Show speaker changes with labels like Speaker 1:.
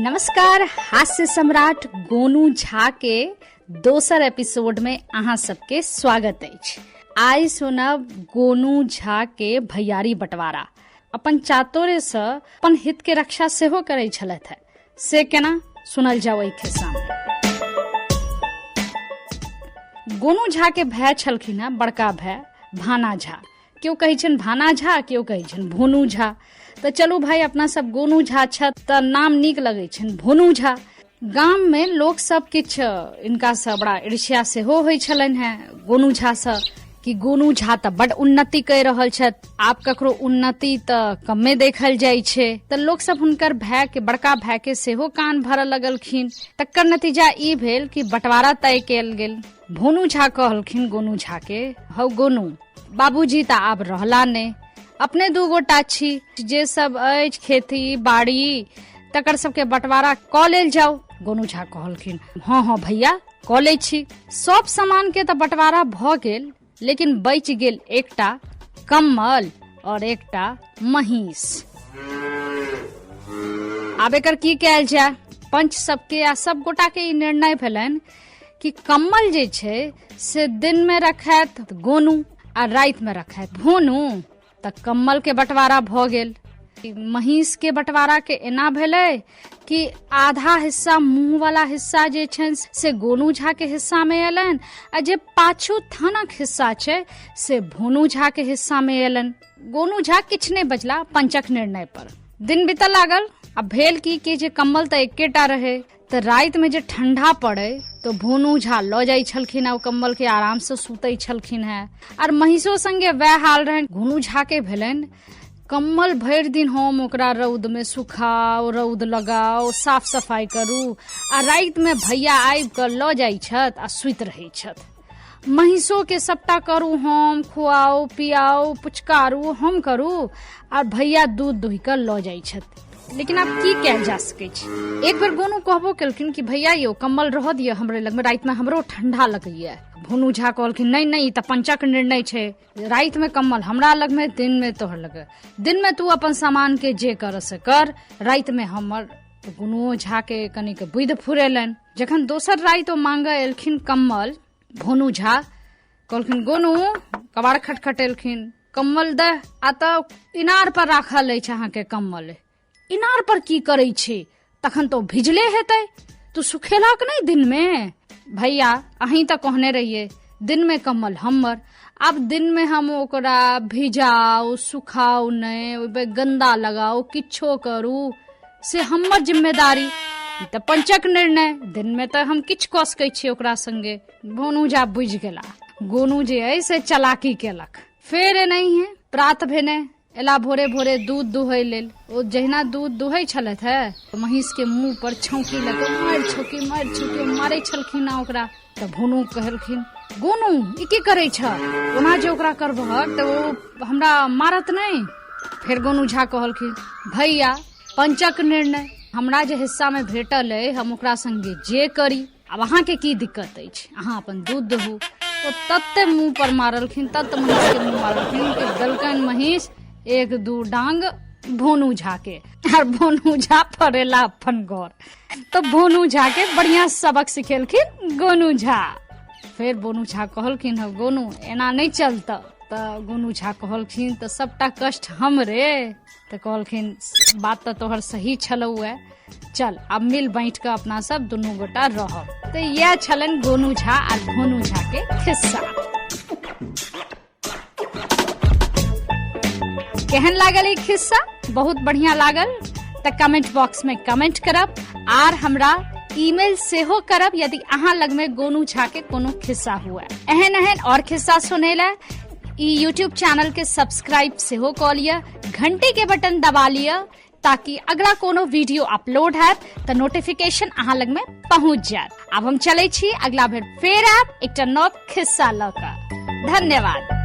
Speaker 1: नमस्कार। हास्य सम्राट गोनू झा के दोसर एपिसोड में अहाँ सबके स्वागत अछि। आइ सुनब गोनू झा के भैयारी बंटवारा। अपन चातुर्य से अपन हित के रक्षा सेहो करै छलथि है, से केना सुनल जाओ एहि खिस्सा में। गोनू झा के भाय छलखिन हैं बड़का भाय भाना झा। केओ कहै छनि भाना झा, केओ कहै छनि भोनू झा। तऽ चलू भाई अपना सब गोनू झा छथि तऽ नाम नीक लगै छनि भोनू झा। गाम में लोक सब किछु इनका से बड़ा ईर्ष्या सेहो होइ छलनि हेँ गोनू झा से कि गोनू झा तऽ बड उन्नति कहि रहल छथि, आब ककरो उन्नति तऽ कमे देखल जाइ छै। तऽ लोक सब हुनकर भाय के, बड़का भाय के सेहो कान भरऽ लगलखिन। तकर नतीजा ई भेल कि बंटवारा तय कयल गेल। भोनू झा कहलखिन गोनू झा के, हौ गोनू, बाबूजी तऽ आब रहला नहि, अपने दू गोटा छी, जे सब अछि खेती बाड़ी तकर सबके बंटवारा कऽ लेल जाउ। गोनू झा कहलखिन, हँ हँ भैया कऽ लै छी। सब सामान के तऽ बंटवारा भऽ गेल, लेकिन बचि गेल एकटा कम्बल और एकटा महींस। आब एकर की कयल जाय? पंच सबके आ सब गोटा के ई निर्णय भेलनि कि कम्बल जे छै से दिन में रखैत गोनू आ राति में रखैत भोनू। तऽ कम्बल के बंटवारा भऽ गेल। महींस के बंटवारा के एना भेलै कि आधा हिस्सा मुँह वाला हिस्सा जे छनि से गोनू झा के हिस्सा में एलनि आ जे पाछू थनक हिस्सा छै से भोनू झा के हिस्सा में एलनि। गोनू झा किछु नहि बजला पंचक निर्णय पर। दिन बीतऽ लागल आ भेल की कि जे कम्बल तऽ एकेटा रहै, तऽ रातिमे जे ठंडा पड़ै तऽ भोनू झा लऽ जाइ छलखिन हेँ ओ कम्बलके, आरामसँ सुतै छलखिन हेँ। आर महींसो संगे वएह हाल रहनि। गोनू झाके भेलनि कम्बल भरि दिन हम ओकरा रौदमे सुखाउ, रौद लगाउ, साफ सफाइ करू आ रातिमे भैया आबि कऽ लऽ जाइ छथि आ सुति रहै छथि। महींसोके सबटा करू हम, खुआउ पियाउ पुचकारू हम करू आ भैया दूध दुहि कऽ लऽ जाइ छथि। लेकिन आब की कयल जा सकै छै? एक बेर गोनू कहबो केलखिन कि भैया यौ कम्बल रहऽ दिअ हमरे लगमे, रातिमे हमरो ठंडा लगैया। भोनू झा कहलखिन नहि नहि, ई तऽ पंचक निर्णय छै, रातिमे कम्बल हमरा लगमे, दिनमे तोहर लग, दिनमे तू अपन सामानके जे कर से कर, रातिमे हमर। तऽ गोनुओ झाके कनिक बुद्धि फुरेलनि। जखन दोसर राति ओ मांगऽ एलखिन कम्बल, भोनू झा कहलखिन गोनू, कबाड़ खटखटेलखिन, कम्बल दे। आ तऽ इनार पर राखल अछि अहाँके कम्बल। इनार पर की करै छी? तखन तऽ ओ भिजले हेतै, तू सुखेलक नहि दिनमे? भैया अहीं तऽ कहने रहियै दिनमे कम्बल हमर, आब दिनमे हम ओकरा भिजाउ सुखाउ नहि, ओहिपर गन्दा लगाउ, किछो करू से हमर जिम्मेदारी। ई तऽ पंचक निर्णय, दिनमे तऽ हम किछु कऽ सकै छियै ओकरा संगे। गोनू झा बुझि गेला। गोनू जे अइ से चलाकी केलक। फेर एनाहिए प्रात भेने एला भोरे भोरे दूध दुहै लेल। ओ जहिना दूध दुहै छलथि हे, महींस के मुंह पर छौंकी लऽ कऽ मारि छौंकी मारि छौंकी मारै छलखिन हँ ओकरा। तऽ भोनू कहलखिन, गोनू ई की करै छ? ओना जे ओकरा करबहक तऽ ओ हमरा मारत नहि? फेर गोनू झा कहलखिन, भैया पंचक निर्णय, हमरा जे हिस्सा में भेटल अइ हम ओकरा संगे जे करी, आब अहाँके की दिक्कत अछि, अहाँ अपन दूध दहू। ओ तते मुँह पर मारलखिन, तत महींस के मुँह मारलखिन कि देलकनि महींस एक दू डांग भोनू झा के, आर भोनू झा फरेला अपन घर। तऽ भोनू झा के बढ़िया सबक सिखेलखिन गोनू झा। फेर भोनू झा कहलखिन, हौ गोनू एना नहि चलतऽ। तऽ गोनू झा कहलखिन, तऽ सबटा कष्ट हमरे? तऽ कहलखिन, बात तऽ तोहर सही छलौ हे, चल आब मिल बाँटि कऽ अपना सब दुनू गोटा रहब। तऽ इएह छलनि गोनू झा आर भोनू झा के खिस्सा। केहन लागल ई खिस्सा? बहुत बढ़िया लागल तऽ कमेंट बॉक्स में कमेंट करब आर हमरा ईमेल सेहो करब यदि अहाँ लगमे गोनू झा के कोनो खिस्सा हुए। एहन एहन और खिस्सा सुनै लए ई यूट्यूब चैनल के सब्सक्राइब सेहो कऽ लिअ, घंटी के बटन दबा लिअ ताकि अगला कोनो वीडियो अपलोड हैत तऽ नोटिफिकेशन अहाँ लग में पहुंच जायत। आब हम चलै छी, अगला बेर फेर आयब एकटा नव खिस्सा लऽ कऽ। धन्यवाद।